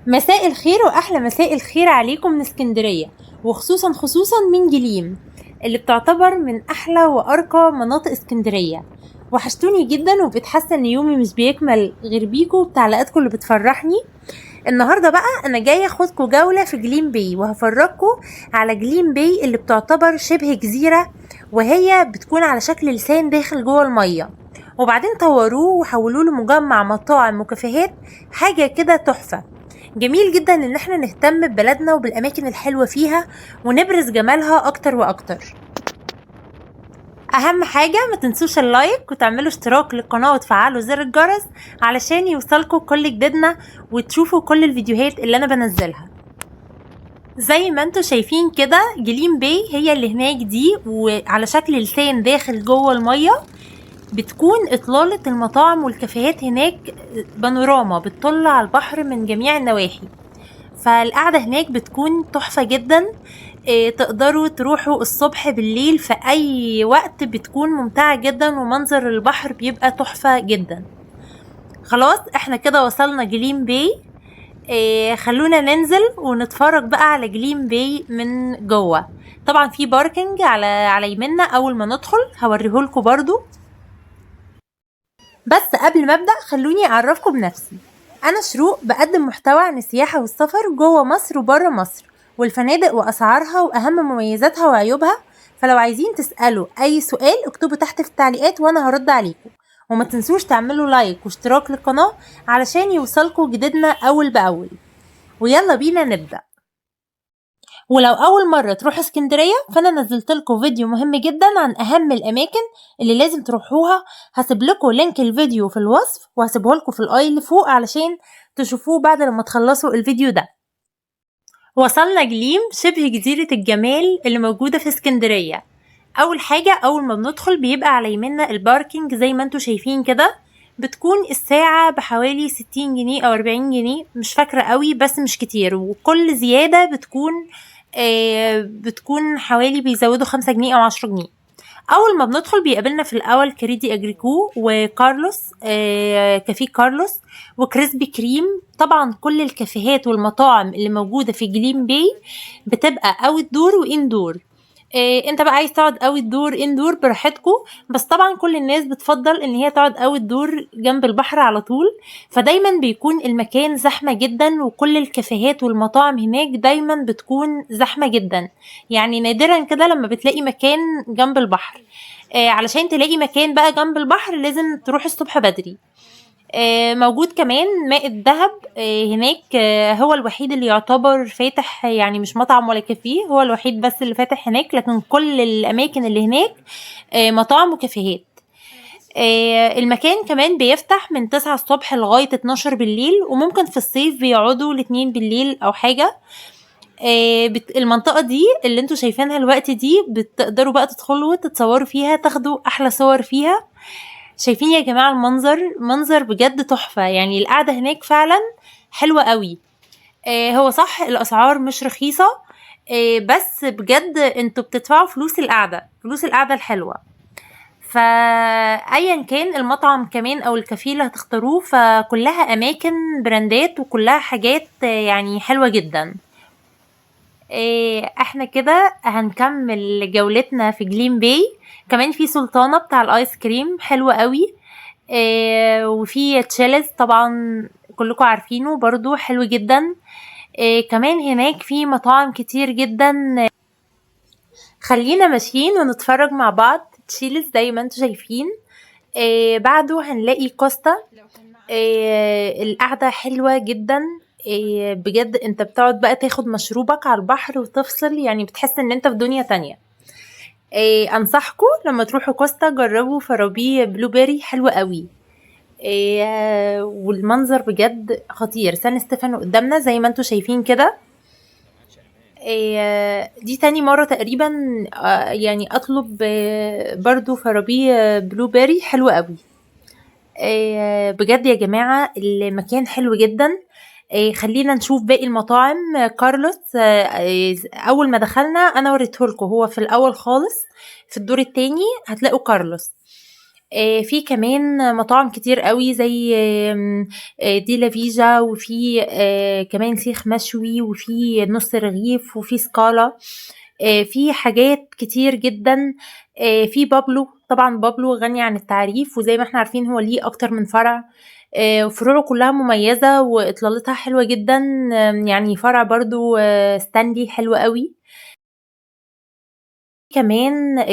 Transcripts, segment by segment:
مساء الخير واحلى مساء الخير عليكم من اسكندرية، وخصوصا خصوصا من جليم اللي بتعتبر من احلى وارقى مناطق اسكندرية. وحشتوني جدا وبتحس ان يومي مش بيكمل غير بيكو وبتعليقاتكم اللي بتفرحني. النهارده بقى انا جاية اخدكم جولة في جليم باي، وهفرجكم على جليم باي اللي بتعتبر شبه جزيرة، وهي بتكون على شكل لسان داخل جوه المية، وبعدين طوروه وحولوه لمجمع مطاعم وكافيهات، حاجة كده تحفة. جميل جدا ان احنا نهتم ببلدنا وبالاماكن الحلوة فيها ونبرز جمالها اكتر واكتر. اهم حاجة ما تنسوش ال like وتعملوا اشتراك للقناة وتفعلوا زر الجرس علشان يوصلكوا كل جديدنا وتشوفوا كل الفيديوهات اللي انا بنزلها. زي ما انتوا شايفين كده جليم باي هي اللي هناك دي، وعلى شكل لسان داخل جوه المية. بتكون اطلالة المطاعم والكافيهات هناك بانوراما بتطل على البحر من جميع النواحي، فالقعدة هناك بتكون تحفة جدا. تقدروا تروحوا الصبح بالليل في اي وقت، بتكون ممتعة جدا ومنظر البحر بيبقى تحفة جدا. خلاص احنا كده وصلنا جليم باي. خلونا ننزل ونتفرج بقى على جليم باي من جوه. طبعا في parking على يمنا اول ما ندخل هوريهولكوا برضو، بس قبل ما ابدا خلوني اعرفكم بنفسي. انا شروق، بقدم محتوى عن السياحة والسفر جوه مصر وبره مصر، والفنادق واسعارها واهم مميزاتها وعيوبها. فلو عايزين تسالوا اي سؤال اكتبوا تحت في التعليقات وانا هرد عليكم. وما تنسوش تعملوا like واشتراك للقناة علشان يوصلكوا جديدنا اول باول. ويلا بينا نبدا. ولو اول مرة تروحوا اسكندرية فانا نزلت لكم فيديو مهم جدا عن اهم الاماكن اللي لازم تروحوها، هسيب لكم link الفيديو في الوصف وهسيبه لكم في ال i اللي فوق علشان تشوفوه بعد لما تخلصوا الفيديو ده. وصلنا جليم شبه جزيرة الجمال اللي موجودة في اسكندرية. اول حاجة اول ما بندخل بيبقى على يمنا ال parking زي ما انتوا شايفين كده، بتكون الساعة بحوالي 60 جنيه او 40 جنيه مش فاكرة قوي، بس مش كتير، وكل زيادة بتكون حوالي بيزودوا 5 جنيه او 10 جنيه. اول ما بندخل بيقابلنا في الاول كريدي اجريكو وكارلوس، كافيه كارلوس وكريسبي كريم. طبعا كل الكافيهات والمطاعم اللي موجودة في جليم باي بتبقى outdoor و indoor. انت بقى عايز تقعد outdoor indoor براحتكو، بس طبعا كل الناس بتفضل ان هي تقعد outdoor جنب البحر على طول، فدايما بيكون المكان زحمة جدا، وكل الكافيهات والمطاعم هناك دايما بتكون زحمة جدا. يعني نادرا كده لما بتلاقي مكان جنب البحر. علشان تلاقي مكان بقى جنب البحر لازم تروح الصبح بدري. موجود كمان ماء الذهب، هناك، هو الوحيد اللي يعتبر فاتح، يعني مش مطعم ولا كافيه، هو الوحيد بس اللي فاتح هناك، لكن كل الأماكن اللي هناك، مطاعم وكافيهات. المكان كمان بيفتح من 9 الصبح لغاية 12 بالليل، وممكن في الصيف بيقعدوا ل2 بالليل أو حاجة. المنطقة دي اللي انتوا شايفينها الوقت دي بتقدروا بقى تدخلوا تتصوروا فيها، تاخدوا أحلى صور فيها. شايفين يا جماعة المنظر؟ منظر بجد تحفة، يعني القعدة هناك فعلا حلوة قوي. هو صح الأسعار مش رخيصة، بس بجد انتوا بتدفعوا فلوس القعدة، فلوس القعدة الحلوة. فأيا كان المطعم كمان أو الكافيه اللي هتختاروه، فكلها أماكن براندات وكلها حاجات حلوة جدا. احنا كده هنكمل جولتنا في جليم باي. كمان في سلطانة بتاع الايس كريم حلوة قوي، وفي تشيلز طبعا كلكم عارفينه برضو حلو جدا. كمان هناك في مطاعم كتير جدا. خلينا ماشيين ونتفرج مع بعض. تشيلز زي ما انتم شايفين، بعده هنلاقي كوستا. القعدة حلوة جدا، بجد انت بتقعد بقى تاخد مشروبك على البحر وتفصل، بتحس ان انت في دنيا تانية. انصحكم لما تروحوا كوستا جربوا frappe blueberry حلو قوي، والمنظر بجد خطير. سان ستيفانو قدامنا زي ما انتم شايفين كده. دي تاني مرة تقريبا، اطلب، برضو frappe، blueberry حلو قوي. بجد يا جماعة المكان حلو جدا. خلينا نشوف باقي المطاعم. كارلوس، اول ما دخلنا انا وريتهولكوا، هو في الاول خالص في الدور التاني هتلاقوا كارلوس. في كمان مطاعم كتير قوي زي دي لافيجا، وفي كمان سيخ مشوي، وفي نص رغيف، وفي سكالا. في حاجات كتير جدا. في بابلو، طبعا بابلو غني عن التعريف، وزي ما احنا عارفين هو ليه اكتر من فرع، وفروعه كلها مميزة واطلالتها حلوة جدا. يعني فرع برضو ستانلي حلو قوي.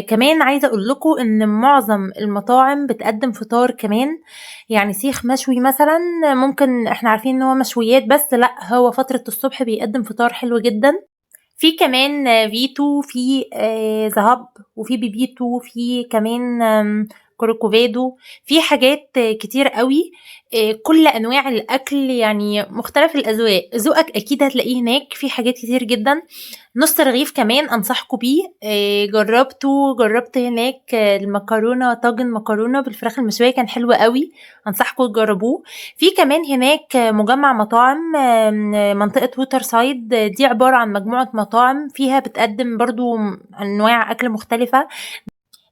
كمان عايزة اقول لكم ان معظم المطاعم بتقدم فطار كمان، يعني سيخ مشوي مثلا، ممكن احنا عارفين ان هو مشويات بس، لا هو فترة الصبح بيقدم فطار حلو جدا. في كمان فيتو، في ذهب، وفي بيبيتو، في كمان كوركوفادو، في حاجات كتير قوي. كل انواع الاكل، يعني مختلف الاذواق، ذوقك اكيد هتلاقيه هناك، في حاجات كتير جدا. نص رغيف كمان انصحكم بيه، جربت هناك المكرونه، طاجن مكرونه بالفراخ المشويه كان حلو قوي، انصحكم تجربوه. في كمان هناك مجمع مطاعم، منطقة ووتر سايد، دي عبارة عن مجموعة مطاعم فيها بتقدم برضو انواع اكل مختلفة.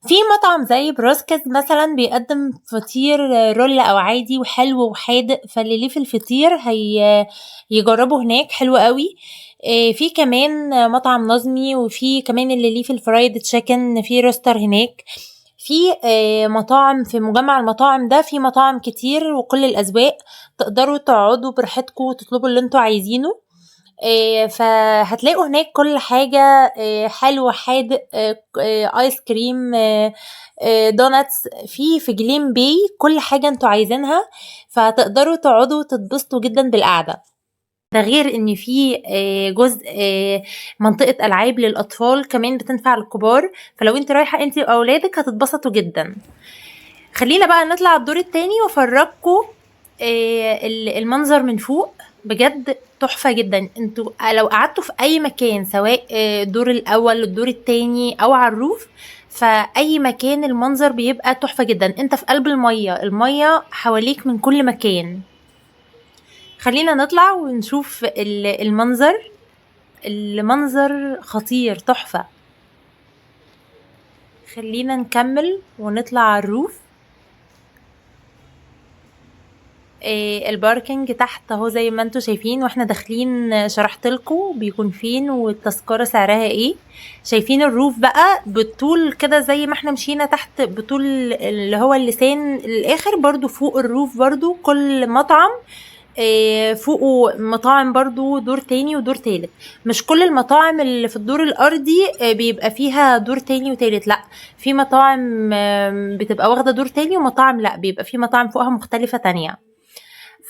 في مطعم زي بروسكس مثلا بيقدم فطير roll او عادي وحلو وحادق، فاللي ليه في الفطير هي يجربه هناك، حلو قوي. في كمان مطعم نظمي، وفي كمان اللي ليه في ال fried chicken في روستر هناك. في مطاعم في مجمع المطاعم ده، في مطاعم كتير وكل الاذواق، تقدروا تقعدوا براحتكم وتطلبوا اللي انتوا عايزينه. فهتلاقوا هناك كل حاجة، حلو حادق، ايس كريم، donuts، في جليم باي كل حاجة انتوا عايزينها، فتقدروا تقعدوا وتتبسطوا جدا بالقعدة. ده غير ان في جزء، منطقة العاب للاطفال كمان بتنفع للكبار، فلو انت رايحة انت واولادك هتتبسطوا جدا. خلينا بقى نطلع الدور التاني وافرجكم، المنظر من فوق، بجد تحفة جدا. انتوا لو قعدتوا في اي مكان، سواء الدور الاول الدور التاني او على الروف، فاي مكان المنظر بيبقى تحفة جدا. انت في قلب المية، المية حواليك من كل مكان. خلينا نطلع ونشوف المنظر. المنظر خطير تحفة. خلينا نكمل ونطلع على ال roof. ال parking تحت اهو زي ما انتوا شايفين، واحنا داخلين شرحت لكم بيكون فين والتذكرة سعرها ايه. شايفين ال roof بقى بالطول كده زي ما احنا مشينا تحت بطول اللي هو اللسان الاخر، برضو فوق ال roof برضو كل مطعم، فوقه مطاعم برضو دور تاني ودور تالت. مش كل المطاعم اللي في الدور الارضي، بيبقى فيها دور تاني وتالت، لا في مطاعم، بتبقى واخدة دور تاني، ومطاعم لا بيبقى في مطاعم فوقها مختلفة تانية.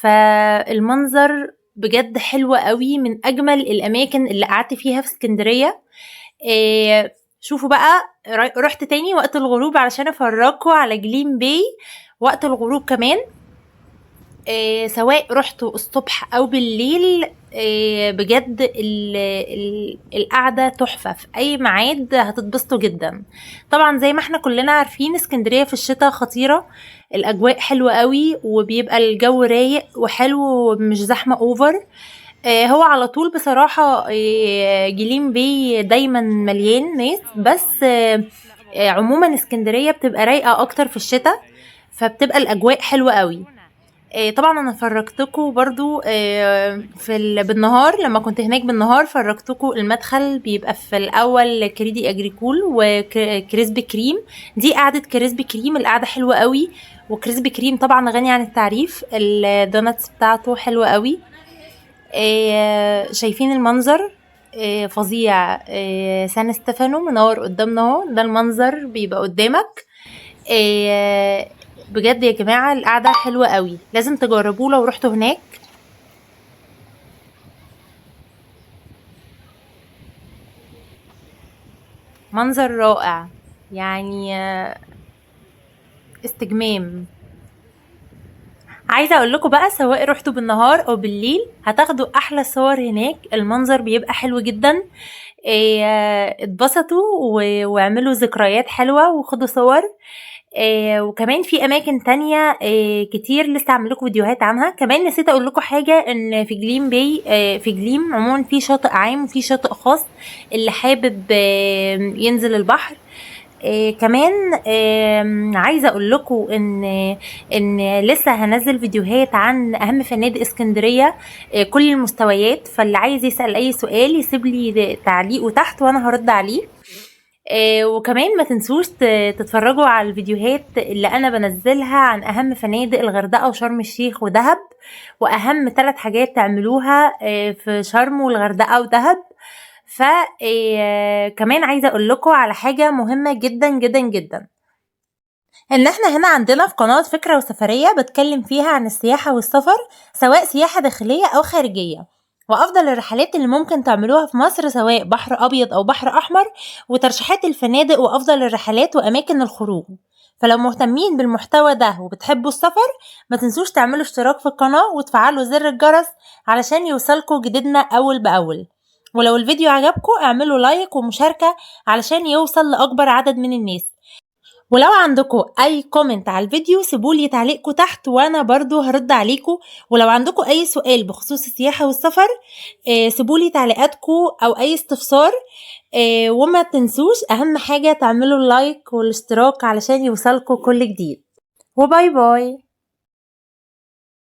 فالمنظر بجد حلو قوي، من اجمل الاماكن اللي قعدت فيها في اسكندرية. شوفوا بقى، رحت تاني وقت الغروب علشان افرجكم على جليم باي وقت الغروب كمان. سواء رحتوا الصبح او بالليل، بجد القعدة تحفة، في اي ميعاد هتتبسطوا جدا. طبعا زي ما احنا كلنا عارفين اسكندرية في الشتاء خطيرة، الاجواء حلوة قوي وبيبقى الجو رايق وحلو ومش زحمة over. هو على طول بصراحة، جليم باي دايما مليان ناس، بس عموما اسكندرية بتبقى رايقة اكتر في الشتاء، فبتبقى الاجواء حلوة قوي. طبعا انا فرجتكم برضو، بالنهار لما كنت هناك بالنهار فرجتكم المدخل بيبقى في الاول كريدي اجريكول وكريسبي كريم، دي قعدة كريسبي كريم، القعدة حلوة قوي، وكريسبي كريم طبعا غني عن التعريف، ال donuts بتاعته حلوة قوي. شايفين المنظر؟ فظيع. سان ستيفانو منور قدامنا اهو، ده المنظر بيبقى قدامك. بجد يا جماعة القعدة حلوة قوي، لازم تجربوه لو رحتوا هناك. منظر رائع، استجمام. عايزة اقول لكم بقى سواء رحتوا بالنهار او بالليل هتاخدوا احلى صور هناك، المنظر بيبقى حلو جدا. اتبسطوا واعملوا ذكريات حلوة وخدوا صور. وكمان في اماكن تانية، كتير لسه هعمل لكم فيديوهات عنها. كمان نسيت اقول لكم حاجة، ان في جليم باي، في جليم عموما في شاطئ عام وفي شاطئ خاص، اللي حابب، ينزل البحر. كمان عايزه اقول لكم ان لسه هنزل فيديوهات عن اهم فنادق اسكندرية، كل المستويات، فاللي عايز يسال اي سؤال يسيب لي تعليقه تحت وانا هرد عليه. وكمان ما تنسوش تتفرجوا على الفيديوهات اللي انا بنزلها عن اهم فنادق الغردقه وشرم الشيخ ودهب، واهم 3 حاجات تعملوها في شرم والغردقه ودهب. ف كمان عايزه اقول لكم على حاجة مهمة جدا جدا جدا، ان احنا هنا عندنا في قناة فكرة وسفريه بتكلم فيها عن السياحة والسفر، سواء سياحة داخلية او خارجية، وافضل الرحلات اللي ممكن تعملوها في مصر سواء بحر ابيض او بحر احمر، وترشيحات الفنادق وافضل الرحلات واماكن الخروج. فلو مهتمين بالمحتوى ده وبتحبوا السفر ما تنسوش تعملوا اشتراك في القناة وتفعلوا زر الجرس علشان يوصلكوا جديدنا اول باول. ولو الفيديو عجبكم اعملوا like ومشاركة علشان يوصل لأكبر عدد من الناس. ولو عندكم اي comment على الفيديو سيبولي تعليقكم تحت وانا برضو هرد عليكم. ولو عندكم اي سؤال بخصوص السياحة والسفر، سيبولي تعليقاتكم او اي استفسار. وما تنسوش اهم حاجة تعملوا ال like والاشتراك علشان يوصلكم كل جديد. و bye bye.